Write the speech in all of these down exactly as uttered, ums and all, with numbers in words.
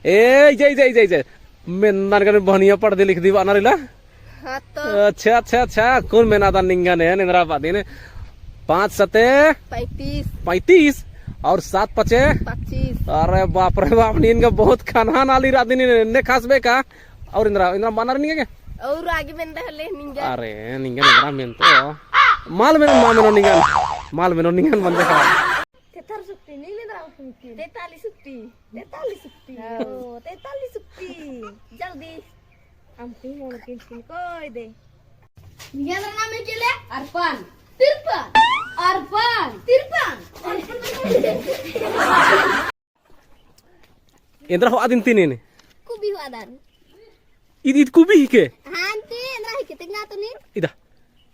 ए, जय, जय, जय, जय। मेन्दान कने बहनिया पढ़दी लिखदी बअनर इला? हाँ तो। अच्छा, अच्छा, अच्छा। कुन मेनादन निंगन एन, एन्दरा बअदिन? पाँच सते? पैंतीस। पैंतीस? और सात पचे? पच्चीस। अरे बाप रे बाप, नीन का बहुत खनहा नाली रअदिन, एन्ने खास बे का? और एन्दरा, एन्दरा बअनर निंगा के? और आगे मेन्दा हले निंगा। अरे, निंगा एन्दरा मेनतो। मल मेनो, मल मेनो निंगन। मल मेनो निंगन मंजा का। तेथर सुक्ती, नीन एन्दरा सुक्ती। तैतालीस सुक्ती। तैतालीस सुक्ती। हाँ। ओ, तैतालीस सुक्ती। जल्दी। अम्म ती मोन किन किन कोई दे। निंगा एन्दरा नाम हिके ले? अरपन। तिरपन। अरपन। तिरपन। एन्दरा होअदिन ती नीन? कुबी होअदन। इद, इद कुबी हिके? हाँ, ती एन्दरा हिके, तेंगा तो नीन। इदा।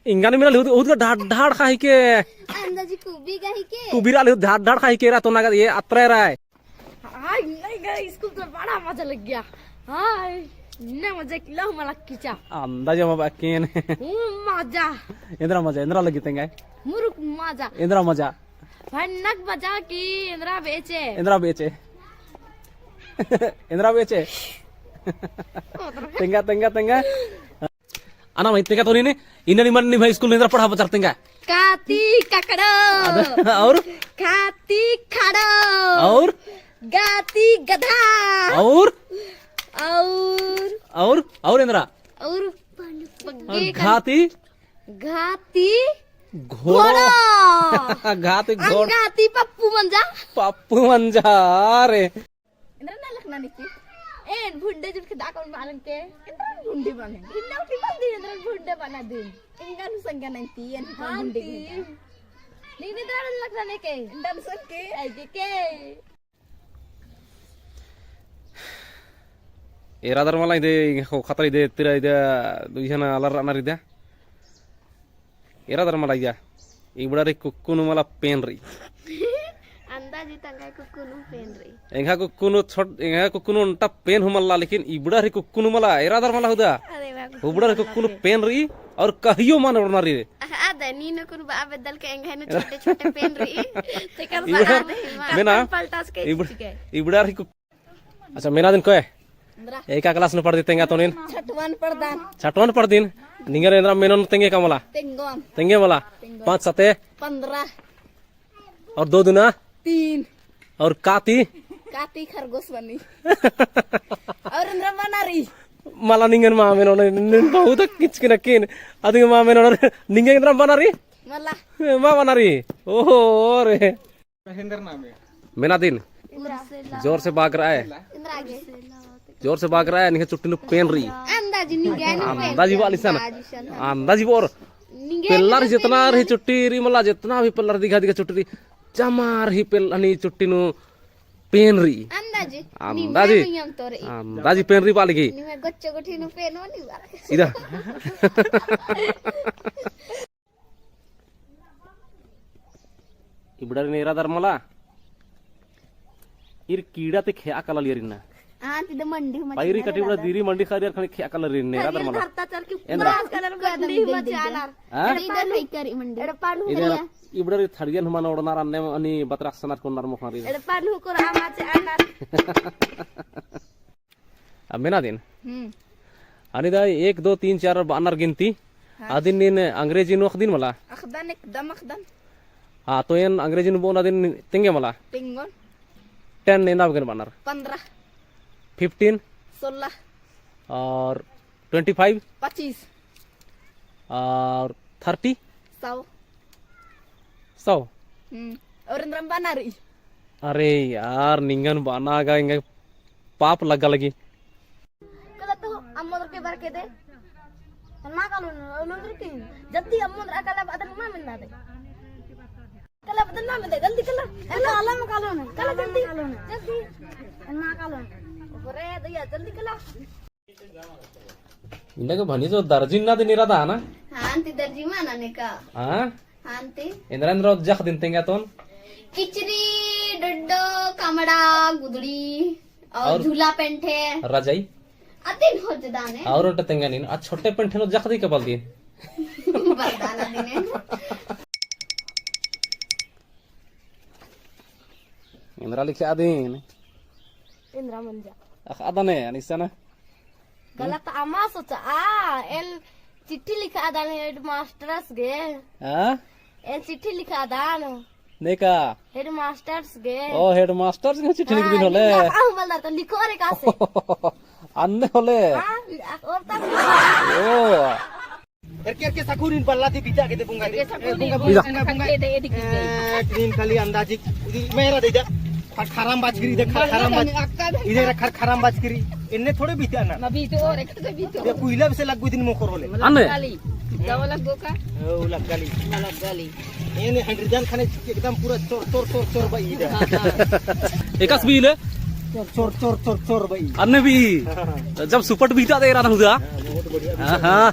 इंगा ने मेना लिहुद, उद का ढाड, ढाड खा हिके। अंदाजी कुबी का हिके। कुबी रा लिहुद ढाड, ढाड खा हिके रा तो ना का, ये अत्रे रा है। हाय, नहीं गए, स्कूल तो बड़ा मजा लग गया। हाय, इन्ना मजा किला हूँ मला किचा। अंदाज मा बाकिन। हूँ मजा। एन्दरा मजा, एन्दरा लगी तेंगा? मुरुक मजा। एन्दरा मजा। भनक बजा की एन्दरा बेचे। एन्दरा बेचे। एन्दरा बेचे। तेंगा, तेंगा, तेंगा। अना भाई, तेंगा तो नीन, इन्ना निमन निम्है स्कूल नू एन्दरा पढ़आ बचर तेंगा? काती ककड़ो। अद-, और? काती खड़ो। और? गाती गधा। और? और? और, और एन्दरा? और और बग्गे का घाती? घाती घोड़ो। घोड़ो। घाती घोड़-, अन घाती पप्पू मंजा। पप्पू मंजा, अरे। एन्दरा ना लखना निकी। एन भुंडे जुट के दाकन मालन के। एन्दरा भुंडे बने। इन्ना उठी बंदी एन्दरा भुंडे बना दिन। इंगा नु संगा नहीं ती, एन हाँ भुंडे ती। घंटा। नीन एन्दरा लखना ने के। एन्दरा संग के। आगे के। एरा दर मला इदे, खो खतर इदे, तिरा इदे, दुइहन आलर रअनर इदे। एरा दर मला इदे। इबड़ा रई कुक्कु नू मला पेन रई। अंदाजी तंग्है कुक्कु नू पेन रई। एंग्है कुक्कु नू छोट, एंग्है कुक्कु नू ओन्टा पेन हूँ मला, लेकिन इबड़ा रई कुक्कु नू मला, एरा दर मला हुदा। अरे वाह, कुक्कु हुबड़ा रई नू कुक्कु नू पेन। पेन रई, और कहियो मल ओड़ना रई। अहा, दे, नीन कुन बा बेद्दल के एंग्है नू छोटे छोटे पेन रई। तेकर इबड़ा, बाद मेना, पलटास के इबड़-, चिके। इबड़ा रई कुक्कु अच्छा, मेना दिन कोय? एका class नू पढ़दी तेंगा तो नीन? छठवन पढ़दन। छठवन पढ़दिन? निंगन एन्दरा मेनोन तेंगे का मला? तेंगोन। तेंगे मला? तेंगोन। पाँच सते? पन्द्रह। और दो दूना? तीन। और काती? काती खरगोश बनी। और एन्दरा बना रई? मला निंगन मा मेनोन, नीन बहुत किचकिन अकिन। अदिन मा मेनोन, निंगन एन्दरा बना रई? मला। मा बना रई? ओहो, रे। मेना दिन। जोर से बाग रहा है। जोर से बाग रहा है, निंग्है चुट्टी नू पेन रई। अंदाजी बा लिसन। अंदाजी बा और पेल्लर जितना रई चुट्टी रई, मला जितना भी पेल्लर दिखा दिखा चुट्टी रई, चमार ही पेल्लर नी चुट्टी नू पेन रई। अंदाजी। अंदाजी। अंदाजी पेन रई बा लगी। इदा। इबड़ारिन एरा दर मला। ईर कीड़ा ती खेआ काला लियर इन्ना। हाँ, ती दे मंडी हूँ मचा पैरी कटी बड़ा दीरी मंडी खारियर खने खेआ काला लियर इन्ना एरा दर मला। एन्दरा। हाँ? इबड़ारिन थड़ियन हूँ मना ओड़नर अन्ने अनि बतरा सनर कोनर मोखनर। अब मेना दिन। हम्म। अनि दा एक, दो, तीन, चार बअनर गिनती। हाँ। अदिन नीन अंग्रेजी नू अख़दिन मला? अख़दन, एकदम अख़दन। हाँ, तो एन अंग्रेजी नू बओन अदिन तेंगे मला? तेंगोन। Ten एन्दा बग्गे बअनर? पन्द्रह। Fifteen? सोलह। और twenty five? पच्चीस। और thirty? सौ। सौ? हम्म। और एन्दरम बअना रई? अरे यार, निंगन बअना गा, एंगा पाप लग्गा लगी। कला तो अम्मोदर के बरके दे। मा कालोन, लोन रुकिन। जल्दी अम्मोदर अकला बदन मा मिलना दे। कला बदन मा मिलना दे, जल्दी कला। कला आलम कालोन, कला जल्दी, जल्दी। मा कालोन। अरे दैया, जल्दी कला। इन्ना के भनी जो दर्जी ना दिन इरादा ना? हाँ, ती दर्जी मा ना ने का? हाँ? हाँ, ती। एन्दरा एन्दरा जख दिन तेंगा तोन? किचरी, डड्डो, कमड़ा, गुदड़ी, और और? झूला पेंठे। रजाई? अदिन हो जदाने। और ओन्टे तेंगा नीन, आ छोटे पेंठे नू जख दी के बल दिन। बरदाना दिने। एन्दरा लिखे अदिन। एन्दरा मंजा। अख़दन ए, अनिसन। गलत अमा सोचा, आ, एन चिट्ठी लिखदन headmasters गे। हाँ? एन चिट्ठी लिखदन। नेका? Headmasters गे। ओ, headmasters गे चिट्ठी लिखदिन होले। हाँ, लिखा, आ, मलदर तो लिखो रे कासे। अन्ने होले। हाँ, और तब। ओ। एरके, एरके सकुरिन बल्ला ती बिता के दे बुंगा दे। एरके सकुरिन ए, बुंगा, बुंगा, बुंगा, बुंगा। ए, दिन खाली अंदाजी, इदी मेरा दे जा। खर-, खराम बाचकरी, इदे खर-, खराम बाच-, इदे खर-, खराम बाचकरी। इन्ने थोड़े बिता ना। ना बिता और एक तो बिता। ये कुइला भी से लग्गो दिन मोखर होले। अन्ने? गाली। दवा लग्गो का? ओ, लग्गाली। लग्गाली। एने हंड्रिजान खाने एकदम पूरा चोर, चोर, चोर, चोर बई इदा। एकासे बीले? चोर, चोर, चोर, चोर बई। अन्ने भी। हाँ। जब सुपट बीता दे रहा ना हुदा। हाँ, बहुत बढ़िया। हाँ, हाँ।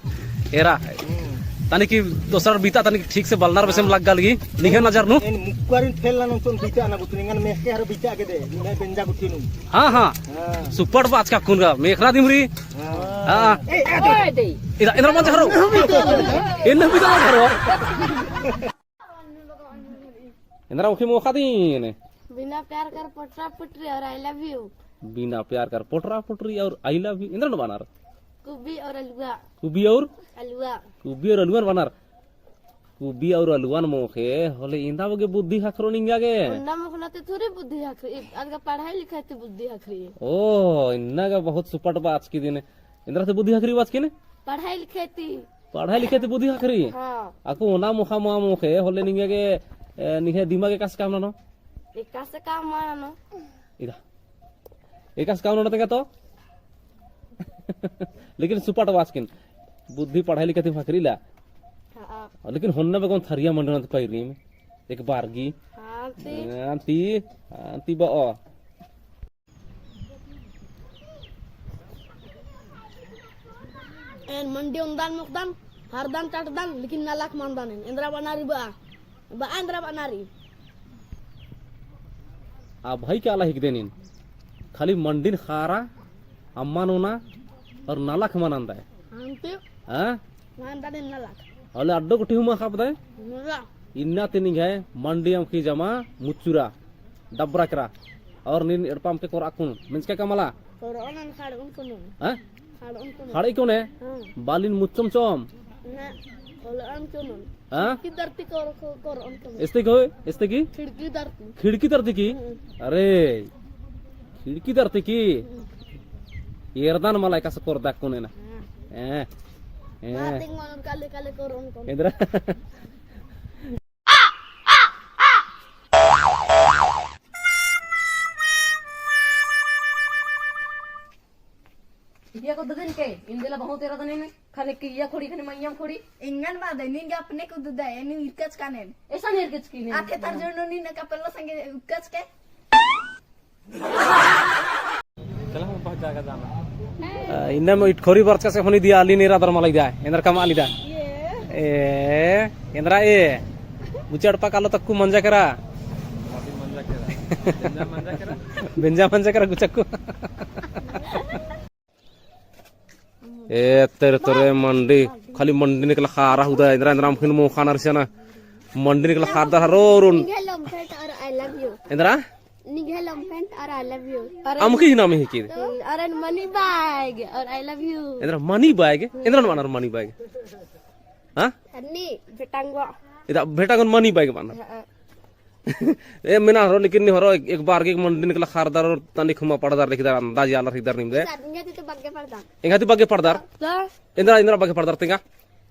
एरा। हम्म। तनिक दोसर बीता तनिक ठीक से बलनर बेसे में लग्गा लगी। निंग्है नजर नू। एन मुक्कारिन फेल ना नोचन बीता ना गुतनिंगन में के हर बीता के दे। निंग्है बेंजा गुटी नू। हाँ, हाँ। हाँ। सुपट बाचका कुन गा। मेखना दिमरी। हाँ। हाँ। ए, ए, दे। इदा, इदा मंजा हरो। इन्ने बीता हरो। एन्दरा उखी मोखा दिन। बिना प्यार कर पोटरा पोटरी और I love you। बिना प्यार कर पोटरा पोटरी और I love you। एन्दरा नू बअनर? कुबी और अलुआ। कुबी और? अलुआ। कुबी और अलुआ नू बअनर। कुबी और अलुआ नू मोखे, होले इन्दा बग्गे बुद्धि ख़क्खरो निंगा गे। उन्दा मोखना ते थोड़ी बुद्धि ख़क्खरी, अदगा पढ़ाई लिखाई ते बुद्धि ख़क्खरी। ओ, इन्ना गा बहुत सुपट बाचकी दिन। एन्दरा ते बुद्धि ख़क्खरी बाचकी ने? पढ़ाई लिखाई ती। पढ़ाई लिखाई ती बुद्धि ख़क्खरी? हाँ। अक्कु ओना मोखा मा मोखे, होले निंगा गे, ए, निंग्है दिमाग एकासे काम ननो? एकासे काम ननो। इदा। एकासे काम ननो तेंगा तो? लेकिन सुपट बाचकिन। बुद्धि पढ़ाई लिखाई ती ख़क्खरी ला। हाँ। लेकिन होन्ना बेगोन थरिया मंडी नू पैरी में। एक बारगी। हाँ, ती। हाँ, ती। हाँ, ती बा ओ। एन मंडी ओन्दन मोख़दन, हरदन टटदन, लेकिन नलख मन्दन एन। एन्दरा बअना रई बा, बा एन्दरा बअना रई। आ भाई का आला हिकदन एन, खाली मंडिन ख़ारा, अम्मन ओना, और नलख मनन दय। हाँ, ती। हाँ? मान दाने नलख। होले अड्डो गुट्ठी हूँ मा ख़ाबदय? मला। इन्ना ती निंग्है मंडी अमख़ी जमा मुच्चुरा, डबरा केरा। और नीन एड़पा अमके कोरआ कुन, मेंजका का मला? कोरओन ख़ाड़ओन कुनोन। हाँ? ख़ाड़ओन कुनोन। ख़ाड़ई कुने? हाँ। बालिन मुच्चोम चोम? ना, कोरओन कुनोन। हाँ? खिड़की दरती कोर-, को-, कोरओन कुनोन। एस्ते की होय? एस्ते की? खिड़की दरती। खिड़की दरती की? हम्म। अरे, खिड़की दरती की? हम्म। एरदन मला एकासे कोरदआ कुने ना। हाँ। ए, ए। बातिंग वालन काले काले कोरोन कोन। एन्दरा। इया को ददन के, इंदेला बहुत एरदन ने, खाने किया खोड़ी, खाने मइयम खोड़ी। इंगन बादे, निंगे अपने को दुदा है, नी इरकच कानेन। ऐसा नहीं इरकच की नहीं। आते तर जोड़नो नी ना कपल्लो संगे उकच के। चला हम बहुत जगह जाना। आ, इन्ना में इटखोरी बरचका से होनी दिया, आली नेरा दर मला इदा, एन्दर कमा आली दा। ये। ए, एन्दरा ए। गुचा एड़पा कालो तक्कु मंजा केरा। अभी मंजा केरा। बेंजा मंजा केरा। बेंजा मंजा केरा गुचक्कु। ए, तेरे, तेरे मंडी, खाली मंडी निकला खारा हुदा, एन्दरा, एन्दरा अमख़िन मोख़ा नरसिया ना। मंडी निकला खारदर हरो रुन। निंग्है लम्फेंट और I love you। एन्दरा? निंग्है लम्फेंट और I love you। अमख़ी ही नाम ही की? अरे money bag और I love you। एन्दरा money bag? एन्दरा नू बअनर money bag? हाँ? अन्नी भेटांगो। इदा भेटांगो money bag बअनर। हाँ। ए, मेना हरो, लेकिन नी हरो, एक, एक बार के एक मंडी निकला खारदर और तनिक हुमा पढ़दर लिखदर, अंदाज आलर लिखदर नीम दे। एंगा ती तो बग्गे पढ़दर। एंगा ती बग्गे पढ़दर? तो? एन्दरा, एन्दरा बग्गे पढ़दर तेंगा?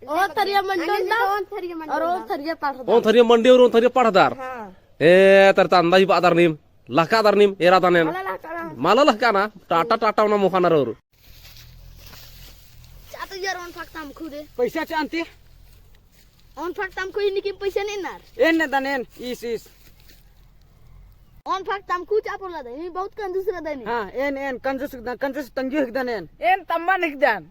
ओ थरिया मंडी ओन्दर। ओ थरिया मंडी और ओ ओन्दर। थरिया पढ़दर। ओ थरिया मंडी और ओ थरिया पढ़दर। हाँ। ए, तर ता अंदाज बअदर नीम, लहकादर नीम, एरा तनेन। मला लहकाना। मला लहकाना, टाटा, टाटा ओना मोख़ा नर और। चाचा यार, ओन फाक तमखु दे। पैसा चान्ती? ओन फाक तमखु इन्नी की पैसा नी नर। एन ने दनेन, ईस, ईस। ओन फाक तमखु चा पोल्ला दे, नी बहुत कंजूस रह दे नी। हाँ, एन, एन, कंजूस हिकदन, कंजूस तंगियो हिकदन एन। एन तम्मन हिकदन।